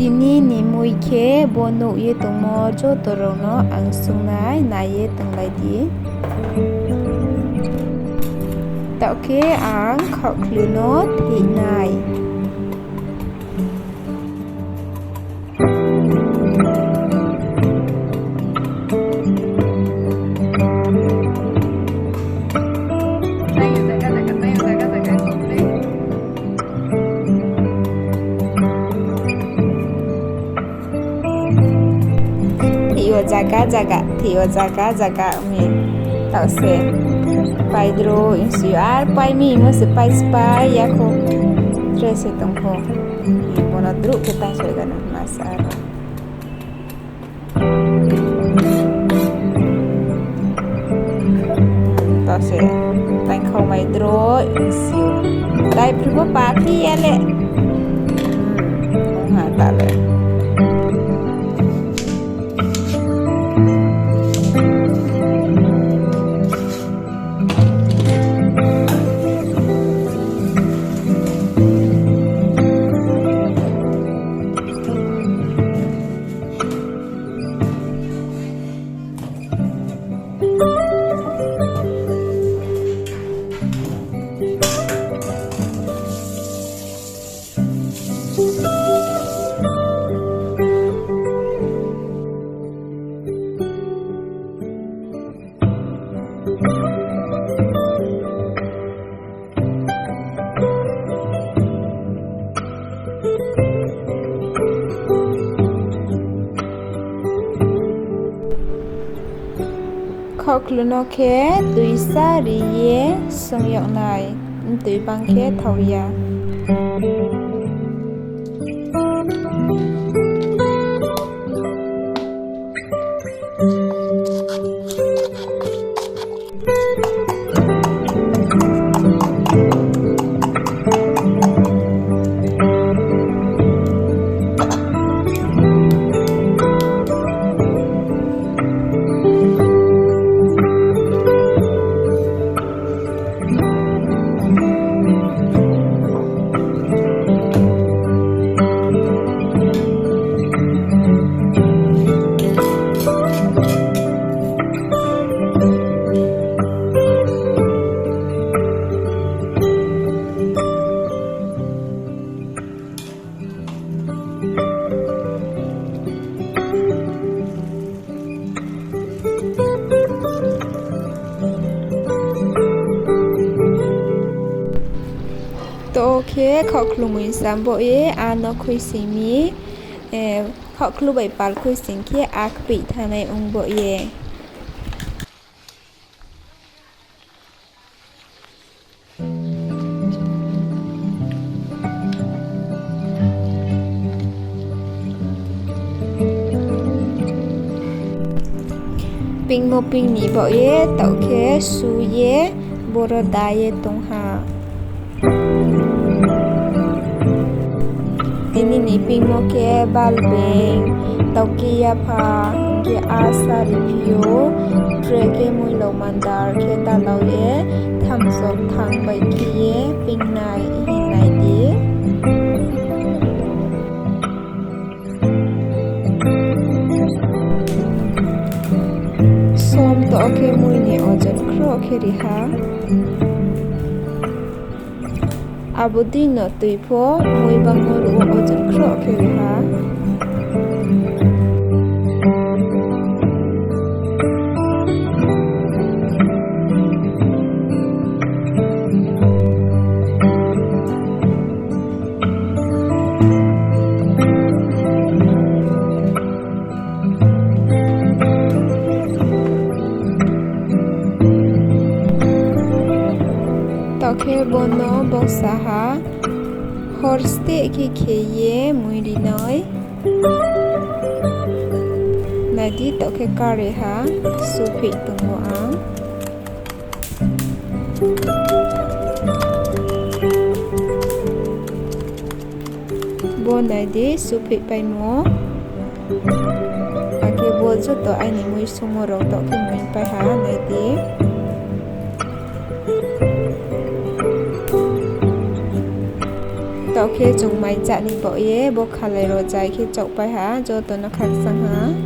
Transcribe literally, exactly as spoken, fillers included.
Tini ni mui khe bo nuh ye tongmo joto rao no ang sungnai, nai ye tonglai di. Taoh khe ang khaohkhlu no thih nai. Thih yo zaga zaga, thih yo zaga zaga ong mi. Taoh se paidro ongsi yo, ar pai mi mo se pai spai ya kho. Tre se tong kho. Bo no druh khe tangsoi gana masa aro. Taoh se taingkhau mai droi ongsi ou. Tai phri pho pa phi ya le. Ong ha ta le. Khaohkhlu no khe tuisa ri ye song yag nai, mtoi bang khe thao ya. To khe khaohkhlu mui sam bo ye a no khuisoing mi, khaohkhlu bai pal khuisoing khe a kpeih thanngnai ong bo ye. Pingmo ping ni baoh ye taoh khe su ye boro da ye tong ha. Tini ni pingmo khe balbeng, taoh khe yapha, hing khe a sari phi ou, tre khe moilomandar khe dalau ye, thamsok thang bai khe ye pingnai hing nai di. Som to khe mui ni ojon khroh khe ri ha. Abo dei no tui pho mui bangmo ruh wo ojon khroh khe ri ha. Taoh khe bo no boksa ha, hor steh khe khe ye mui ri nai. Nai di, taoh khe kare ha, supheih tong ou ang. Bo nai di, supheihpaimo. Akhe bo joto aini mui songmo rao taoh khe mui pai ha, nai di. Taoh khe chung mai chá ni baoh ye bo khalai rao zai khe chaohpai ha, joto no khakchang ha.